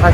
ໃນວັ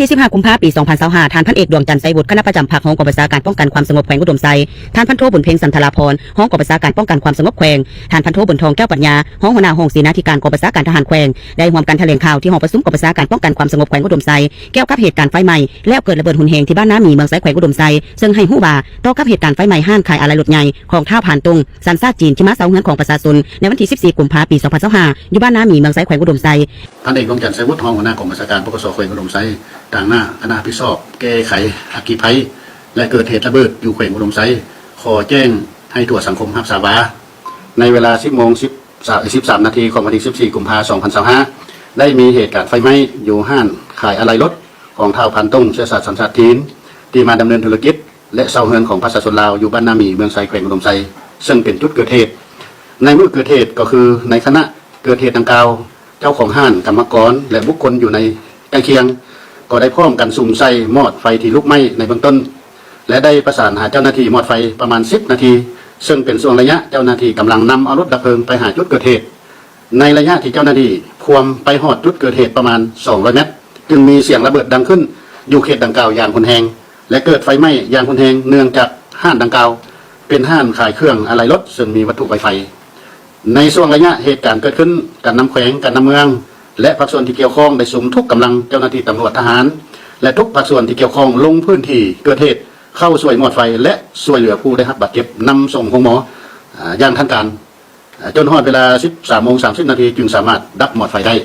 ນທີສິບຫ້າ ກຸມພາ ປີສອງພັນຊາວຫ້າ ທ່ານພັນເອກ ດວງຈັນ ໄຊວຸດ ຄະນະປະຈຳພັກ ຮອງກອງບັນຊາການປ້ອງກັນຄວາມສະຫງົບແຂວງອຸດົມໄຊ, ທ່ານພັນໂທ ບຸນເພັງ ສັນທະລາພອນ ຮອງກອງບັນຊາການປ້ອງກັນຄວາມສະຫງົບແຂວງ, ທ່ານພັນໂທ ບຸນທອງ ແກ້ວປັນຍາ ຮອງຫົວໜ້າຫ້ອງເສນາທິການກອງບັນຊາການທະຫານແຂວງ ໄດ້ຮ່ວມກັນຖະແຫຼງຂ່າວທີ່ຫ້ອງປະຊຸມກອງບັນຊາການປ້ອງກັນຄວາມສະຫງົບແຂວງອຸດົມໄຊ ກ່ຽວກັບເຫດການໄຟໄໝ້ ແລ້ວເກີດລະເບີດຮຸນແຮງທີ່ບ້ານນາໝີ ເມືອງໄຊ ແຂວງອຸດົມໄຊ, ເຊິ່ງໃຫ້ຮູ້ວ່າ ຕໍ່ກັບເຫດການໄຟໄໝ້ຮ້ານຂາຍອາໄລລົດໃຫຍ່ຂອງທ້າວ ພານ ຕົງ ສັນຊາດຈີນ ທີ່ມາເຊົ່າເຮືອນຂອງປະຊາຊົນໃນວັນທີສິບສີ່ ກຸມພາ ປີສອງພັນຊາວຫ້າ ຢູ່ບ້ານນາໝີ ເມືອງໄຊ ແຂວງອຸດົມໄຊ. ພັນເອກ ດວງຈັນ ໄຊວຸດ ຮອງຫົວໜ້າກອງບັນຊາການ ປກສ ແຂວງອຸດົມໄຊ, ຕາງໜ້າຄະນະຮັບຜິດຊອບແກ້ໄຂອັກຄີໄພ ແລະ ເກີດເຫດລະເບີດຢູ່ແຂວງອຸດົມໄຊ ຂໍແຈ້ງໃຫ້ທົ່ວສັງຄົມຮັບຊາບວ່າ ໃນເວລາ ສິບໂມງ ສິບ ສາມ ສິບສາມນາທີ ຂອງວັນທີສິບສີ່ ກຸມພາ ສອງພັນຊາວຫ້າ ໄດ້ມີເຫດການໄຟໄໝ້ຢູ່ຮ້ານຂາຍອາໄລລົດຂອງທ້າວ ພານ ຕົງ ເຊື້ອຊາດສັນຊາດຈີນ ທີ່ມາດຳເນີນທຸລະກິດ ແລະ ເຊົ່າເຮືອນຂອງປະຊາຊົນລາວ ຢູ່ບ້ານນາໝີ ເມືອງໄຊ ແຂວງອຸດົມໄຊ ເຊິ່ງເປັນຈຸດເກີດເຫດ. ໃນມື້ເກີດເຫດ ກໍຄືໃນຂະນະເກີດເຫດດັ່ງກ່າວ, ເຈົ້າຂອງຮ້ານ, ກຳມະກອນ ແລະ ບຸກຄົນຢູ່ໃນໃກ້ຄຽງ ກໍໄດ້ພ້ອມກັນສຸມໃສ່ມອດໄຟທີ່ລຸກໄໝ້ໃນເບື້ອງຕົ້ນ ແລະ ໄດ້ປະສານຫາເຈົ້າໜ້າທີ່ມອດໄຟປະມານສິບນາທີ, ເຊິ່ງເປັນຊ່ວງໄລຍະເຈົ້າໜ້າທີ່ກຳລັງນຳເອົາລົດດັບເພີງໄປຫາຈຸດເກີດເຫດ. ໃນໄລຍະທີ່ເຈົ້າໜ້າທີ່ພວມໄປຮອດຈຸດເກີດເຫດປະມານສອງຮ້ອຍແມັດ ຈຶ່ງມີສຽງລະເບີດດັງຂຶ້ນຢູ່ເຂດດັ່ງກ່າວຢ່າງຮຸນແຮງ ແລະ ເກີດໄຟໄໝ້ຢ່າງຮຸນແຮງ ເນື່ອງຈາກຮ້ານດັ່ງກ່າວເປັນຮ້ານຂາຍເຄື່ອງອາໄລລົດ ເຊິ່ງມີວັດຖຸໄວໄຟ. ໃນຊ່ວງໄລຍະເຫດການເກີດຂຶ້ນ, ການນຳແຂວງ, ການນຳເມືອງ ແລະ ພາກສ່ວນທີ່ກ່ຽວຂ້ອງໄດ້ສຸມທຸກກຳລັງເຈົ້າໜ້າທີ່ຕຳຫຼວດ, ທະຫານ ແລະ ທຸກພາກສ່ວນທີ່ກ່ຽວຂ້ອງລົງພື້ນທີ່ເກີດເຫດ ເຂົ້າຊ່ວຍມອດໄຟ ແລະ ຊ່ວຍເຫຼືອຜູ້ໄດ້ຮັບບາດເຈັບນຳສົ່ງໂຮງໝໍ ອາ ຢ່າງທັນການ. ຈົນຮອດເວລາ ສິບສາມໂມງສາມສິບນາທີ ຈຶ່ງສາມາດດັບມອດໄຟໄດ້.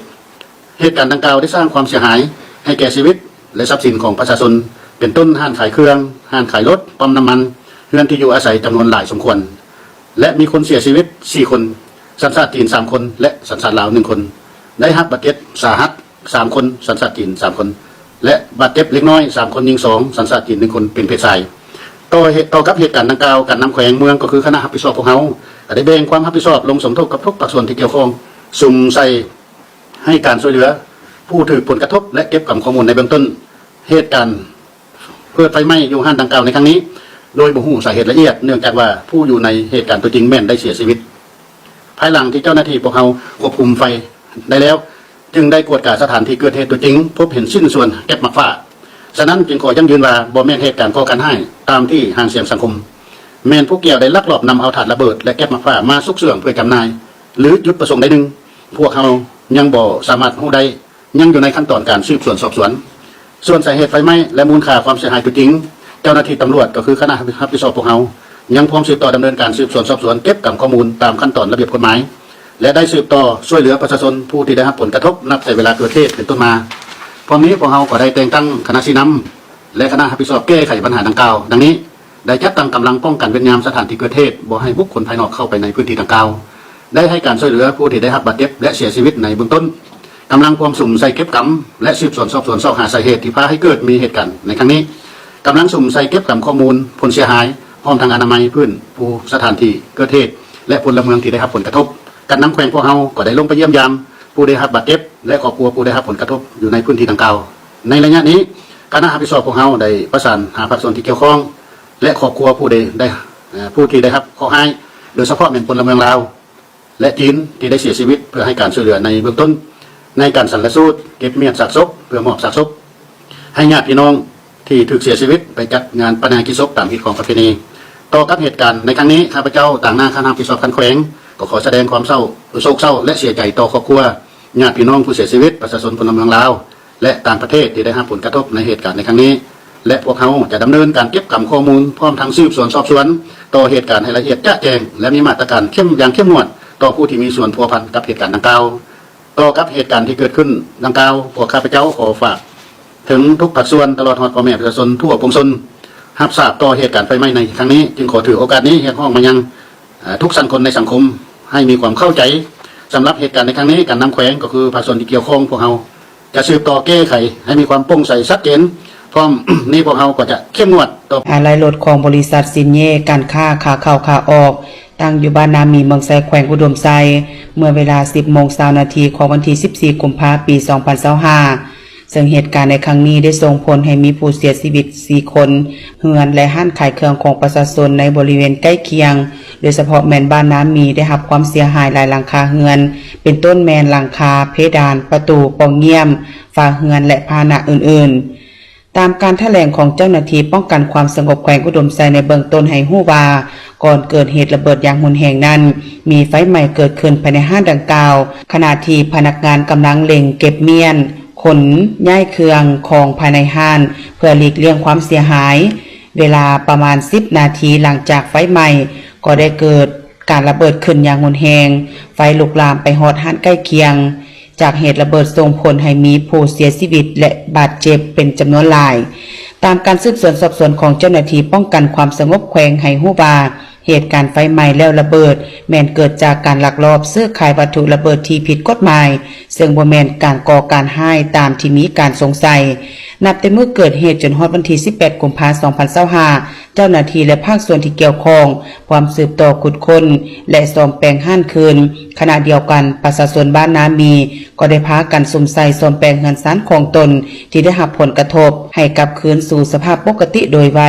ເຫດການດັ່ງກ່າວໄດ້ສ້າງຄວາມເສຍຫາຍໃຫ້ແກ່ຊີວິດ ແລະ ຊັບສິນຂອງປະຊາຊົນ ເປັນຕົ້ນຮ້ານຂາຍເຄື່ອງ, ຮ້ານຂາຍລົດ, ປ້ຳນ້ຳມັນ, ເຮືອນທີ່ຢູ່ອາໄສຈຳນວນຫຼາຍສົມຄວນ ແລະ ມີຄົນເສຍຊີວິດສີ່ຄົນ, ສັນຊາດຈີນສາມຄົນ ແລະ ສັນຊາດລາວໜຶ່ງຄົນ, ໄດ້ຮັບບາດເຈັບສາຫັດ ສາມຄົນ, ສັນຊາດຈີນສາມຄົນ ແລະ ບາດເຈັບເລັກນ້ອຍສາມຄົນ, ຍິງສອງ, ສັນຊາດຈີນໜຶ່ງຄົນ ເປັນເພດຊາຍ. ຕໍ່ເຫດ ຕໍ່ກັບເຫດການດັ່ງກ່າວ, ການນຳແຂວງເມືອງ ກໍຄືຄະນະຮັບຜິດຊອບພວກເຮົາ ກໍໄດ້ແບ່ງຄວາມຮັບຜິດຊອບລົງສົມທົບກັບທຸກພາກສ່ວນທີ່ກ່ຽວຂ້ອງ, ສຸມໃສ່ໃຫ້ການຊ່ວຍເຫຼືອຜູ້ຖືກຜົນກະທົບ ແລະ ເກັບກຳຂໍ້ມູນໃນເບື້ອງຕົ້ນເຫດການເກີດໄຟໄໝ້ຢູ່ຮ້ານດັ່ງກ່າວໃນຄັ້ງນີ້ ໂດຍບໍ່ຮູ້ສາເຫດລະອຽດ, ເນື່ອງຈາກວ່າຜູ້ຢູ່ໃນເຫດການຕົວຈິງແມ່ນໄດ້ເສຍຊີວິດ. ພາຍຫຼັງທີ່ເຈົ້າໜ້າທີ່ພວກເຮົາຄວບຄຸມໄຟໄດ້ແລ້ວ, ຈຶ່ງໄດ້ກວດກາສະຖານທີ່ເກີດເຫດຕົວຈິງ, ພົບເຫັນຊິ້ນສ່ວນແກັບໝາກຟ້າ. ສະນັ້ນຈຶ່ງຂໍຢັ້ງຢືນວ່າບໍ່ແມ່ນເຫດການກໍ່ການຮ້າຍຕາມທີ່ຫາງສຽງສັງຄົມ, ແມ່ນຜູ້ກ່ຽວໄດ້ລັກລອບນຳເອົາຖາດລະເບີດ ແລະ ແກັບໝາກຟ້າມາຊຸກເຊື່ອງເພື່ອຈຳໜ່າຍ ຫຼື ຈຸດປະສົງໃດໜຶ່ງ, ພວກເຮົາຍັງບໍ່ສາມາດຮູ້ໄດ້, ຍັງຢູ່ໃນຂັ້ນຕອນການສືບສວນສອບສວນ. ສ່ວນສາເຫດໄຟໄໝ້ ແລະ ມູນຄ່າຄວາມເສຍຫາຍຕົວຈິງ, ເຈົ້າໜ້າທີ່ຕຳຫຼວດ ກໍຄືຄະນະຮັບຜິດຊອບພວກເຮົາ ຍັງພ້ອມສືບຕໍ່ດຳເນີນການສືບສວນສອບສວນ, ເກັບກຳຂໍ້ມູນຕາມຂັ້ນຕອນລະບຽບກົດໝາຍ ແລະ ໄດ້ສືບຕໍ່ຊ່ວຍເຫຼືອປະຊາຊົນຜູ້ທີ່ໄດ້ຮັບຜົນກະທົບນັບແຕ່ເວລາເກີດເຫດເປັນຕົ້ນມາ. ພ້ອມນີ້ພວກເຮົາກໍໄດ້ແຕ່ງຕັ້ງຄະນະຊີ້ນຳ ແລະ ຄະນະຮັບຜິດຊອບແກ້ໄຂບັນຫາດັ່ງກ່າວ ດັ່ງນີ້: ໄດ້ຈັດຕັ້ງກຳລັງປ້ອງກັນເວນຍາມສະຖານທີ່ເກີດເຫດ, ບໍ່ໃຫ້ບຸກຄົນພາຍນອກເຂົ້າໄປໃນພື້ນທີ່ດັ່ງກ່າວ. ໄດ້ໃຫ້ການຊ່ວຍເຫຼືອຜູ້ທີ່ໄດ້ຮັບບາດເຈັບ ແລະ ເສຍຊີວິດໃນເບື້ອງຕົ້ນ. ກຳລັງພວມສຸມໃສ່ເກັບກຳ ແລະ ສືບສວນສອບສວນຊອກຫາສາເຫດທີ່ພາໃຫ້ເກີດມີເຫດການໃນຄັ້ງນີ້. ກຳລັງສຸມໃສ່ເກັບກຳຂໍ້ມູນຜົນເສຍຫາຍ ພ້ອມທັງອະນາໄມພື້ນຜູ້ສະຖານທີ່ເກີດເຫດ ແລະ ພົນລະເມືອງທີ່ໄດ້ຮັບຜົນກະທົບ. ການນຳແຂວງພວກເຮົາກໍໄດ້ລົງໄປຢ້ຽມຢາມຜູ້ໄດ້ຮັບບາດເຈັບ ແລະ ຄອບຄົວຜູ້ໄດ້ຮັບຜົນກະທົບຢູ່ໃນພື້ນທີ່ດັ່ງກ່າວ. ໃນໄລຍະນີ້, ຄະນະຮັບຜິດຊອບພວກເຮົາໄດ້ປະສານຫາພາກສ່ວນທີ່ກ່ຽວຂ້ອງ ແລະ ຄອບຄົວຜູ້ໄດ້ ໄດ້ ເອີ ຜູ້ທີ່ໄດ້ຮັບເຄາະຮ້າຍ, ໂດຍສະເພາະແມ່ນພົນລະເມືອງລາວ ແລະ ຈີນ ທີ່ໄດ້ເສຍຊີວິດ ເພື່ອໃຫ້ການຊ່ວຍເຫຼືອໃນເບື້ອງຕົ້ນ, ໃນການຊັນລະສູດ, ເກັບມ້ຽນຊາກສົບເພື່ອມອບຊາກສົບໃຫ້ຍາດພີ່ນ້ອງທີ່ຖືກເສຍຊີວິດໄປຈັດງານປານະກິດສົບຕາມຮີດຄອງປະເພນີ. ຕໍ່ກັບເຫດການໃນຄັ້ງນີ້, ຂ້າພະເຈົ້າຕາງໜ້າຄະນະຮັບຜິດຊອບຂັ້ນແຂວງ ກໍຂໍສະແດງຄວາມເສົ້າ, ໂສກເສົ້າ ແລະ ເສຍໃຈຕໍ່ຄອບຄົວ, ຍາດພີ່ນ້ອງຜູ້ເສຍຊີວິດ, ປະຊາຊົນພົນລະເມືອງລາວ ແລະ ຕ່າງປະເທດທີ່ໄດ້ຮັບຜົນກະທົບໃນເຫດການໃນຄັ້ງນີ້ ແລະ ພວກເຮົາຈະດຳເນີນການເກັບກຳຂໍ້ມູນ ພ້ອມທັງສືບສວນສອບສວນຕໍ່ເຫດການໃຫ້ລະອຽດຈະແຈ້ງ ແລະ ມີມາດຕະການເຂັ້ມ ຢ່າງເຂັ້ມງວດຕໍ່ຜູ້ທີ່ມີສ່ວນພົວພັນກັບເຫດການດັ່ງກ່າວ. ຕໍ່ກັບເຫດການທີ່ເກີດຂຶ້ນດັ່ງກ່າວ, ພວກຂ້າພະເຈົ້າຂໍຝາກເຖິງທຸກພາກສ່ວນ ຕະຫຼອດຮອດພໍ່ແມ່ປະຊາຊົນທົ່ວປວງຊົນ ຮັບຊາບຕໍ່ເຫດການໄຟໄໝ້ໃນຄັ້ງນີ້, ຈຶ່ງຂໍຖືໂອກາດນີ້ຮຽກຮ້ອງມາຍັງ ເອີ ທຸກຊັ້ນຄົນໃນສັງຄົມໃຫ້ມີຄວາມເຂົ້າໃຈ. ສຳລັບເຫດການໃນຄັ້ງນີ້, ການນຳແຂວງ ກໍຄືພາກສ່ວນທີ່ກ່ຽວຂ້ອງ ພວກເຮົາຈະສືບຕໍ່ແກ້ໄຂໃຫ້ມີຄວາມໂປ່ງໃສຊັດເຈນ ພ້ອມນີ້ພວກເຮົາກໍຈະເຂັ້ມງວດຕໍ່. ອາໄລ່ລົດຂອງບໍລິສັດຊິນເຍການຄ້າຂາເຂົ້າຂາອອກ ຕັ້ງຢູ່ບ້ານນາມີ ເມືອງໄຊ ແຂວງອຸດົມໄຊ ເມື່ອເວລາ ສິບໂມງຊາວນາທີ ຂອງວັນທີ ສິບສີ່ ກຸມພາ ປີ ສອງພັນຊາວຫ້າ ເຊິ່ງເຫດການໃນຄັ້ງນີ້ໄດ້ສົ່ງຜົນໃຫ້ມີຜູ້ເສຍຊີວິດ ສີ່ຄົນ, ເຮືອນ ແລະ ຮ້ານຂາຍເຄື່ອງຂອງປະຊາຊົນໃນບໍລິເວນໃກ້ຄຽງ ໂດຍສະເພາະແມ່ນບ້ານນາມີ ໄດ້ຮັບຄວາມເສຍຫາຍຫຼາຍຫຼັງຄາເຮືອນ ເປັນຕົ້ນແມ່ນຫຼັງຄາ, ເພດານ, ປະຕູ, ປ່ອງຢ້ຽມ, ຝາເຮືອນ ແລະ ພາຫະນະອື່ນໆ. ຕາມການຖະແຫຼງຂອງເຈົ້າໜ້າທີ່ປ້ອງກັນຄວາມສະຫງົບແຂວງອຸດົມໄຊໃນເບື້ອງຕົ້ນໃຫ້ຮູ້ວ່າ ກ່ອນເກີດເຫດລະເບີດຢ່າງຮຸນແຮງນັ້ນ ມີໄຟໄໝ້ເກີດຂຶ້ນພາຍໃນຮ້ານດັ່ງກ່າວ, ຂະນະທີ່ພະນັກງານກຳລັງເລັ່ງເກັບມ້ຽນ, ຂົນຍ້າຍເຄື່ອງຂອງພາຍໃນຮ້ານ ເພື່ອຫຼີກລ່ຽງຄວາມເສຍຫາຍ. ເວລາປະມານ ສິບນາທີຫຼັງຈາກໄຟໄໝ້ ກໍໄດ້ເກີດການລະເບີດຂຶ້ນຢ່າງຮຸນແຮງ, ໄຟລຸກລາມໄປຮອດຮ້ານໃກ້ຄຽງ. ຈາກເຫດລະເບີດສົ່ງຜົນໃຫ້ມີຜູ້ເສຍຊີວິດ ແລະ ບາດເຈັບເປັນຈຳນວນຫຼາຍ. ຕາມການສືບສວນສອບສວນຂອງເຈົ້າໜ້າທີ່ປ້ອງກັນຄວາມສະຫງົບແຂວງໃຫ້ຮູ້ວ່າ ເຫດການໄຟໄໝ້ແລ້ວລະເບີດ ແມ່ນເກີດຈາກການລັກລອບຊື້ຂາຍວັດຖຸລະເບີດທີ່ຜິດກົດໝາຍ, ເຊິ່ງບໍ່ແມ່ນການກໍ່ການຮ້າຍຕາມທີ່ມີການສົງໄສ. ນັບແຕ່ມື້ເກີດເຫດຈົນຮອດວັນທີ ສິບແປດ ກຸມພາ ສອງພັນຊາວຫ້າ ເຈົ້າໜ້າທີ່ ແລະ ພາກສ່ວນທີ່ກ່ຽວຂ້ອງ ພວມສືບຕໍ່ຂຸດຄົ້ນ ແລະ ສ້ອມແປງຮ້ານຄືນ. ຂະນະດຽວກັນ, ປະຊາຊົນບ້ານນາມີ ກໍໄດ້ພາກັນສຸມໃສ່ສ້ອມແປງເຮືອນຊານຂອງຕົນທີ່ໄດ້ຮັບຜົນກະທົບໃຫ້ກັບຄືນສູ່ສະພາບປົກກະຕິໂດຍໄວ.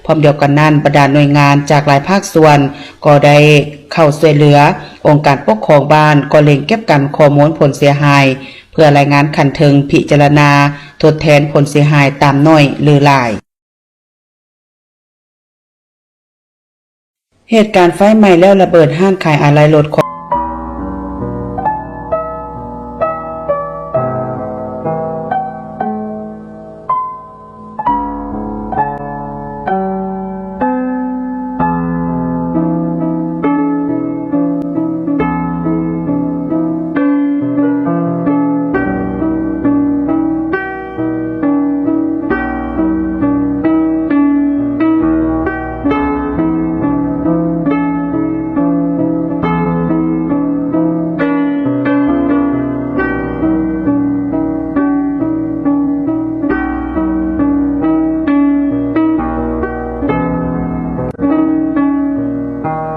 ພ້ອມດຽວກັນນັ້ນ, ບັນດາໜ່ວຍງານຈາກຫຼາຍພາກສ່ວນກໍໄດ້ເຂົ້າຊ່ວຍເຫຼືອ. ອົງການປົກຄອງບ້ານກໍເລັ່ງເກັບກຳຂໍ້ມູນຜົນເສຍຫາຍ ເພື່ອລາຍງານຂັ້ນເທິງພິຈາລະນາທົດແທນຜົນເສຍຫາຍຕາມໜ້ອຍ ຫຼື ຫຼາຍ. ເຫດການໄຟໄໝ້ແລ້ວລະເບີດຮ້ານຂາຍອາໄຫຼ່ລົດຂອງ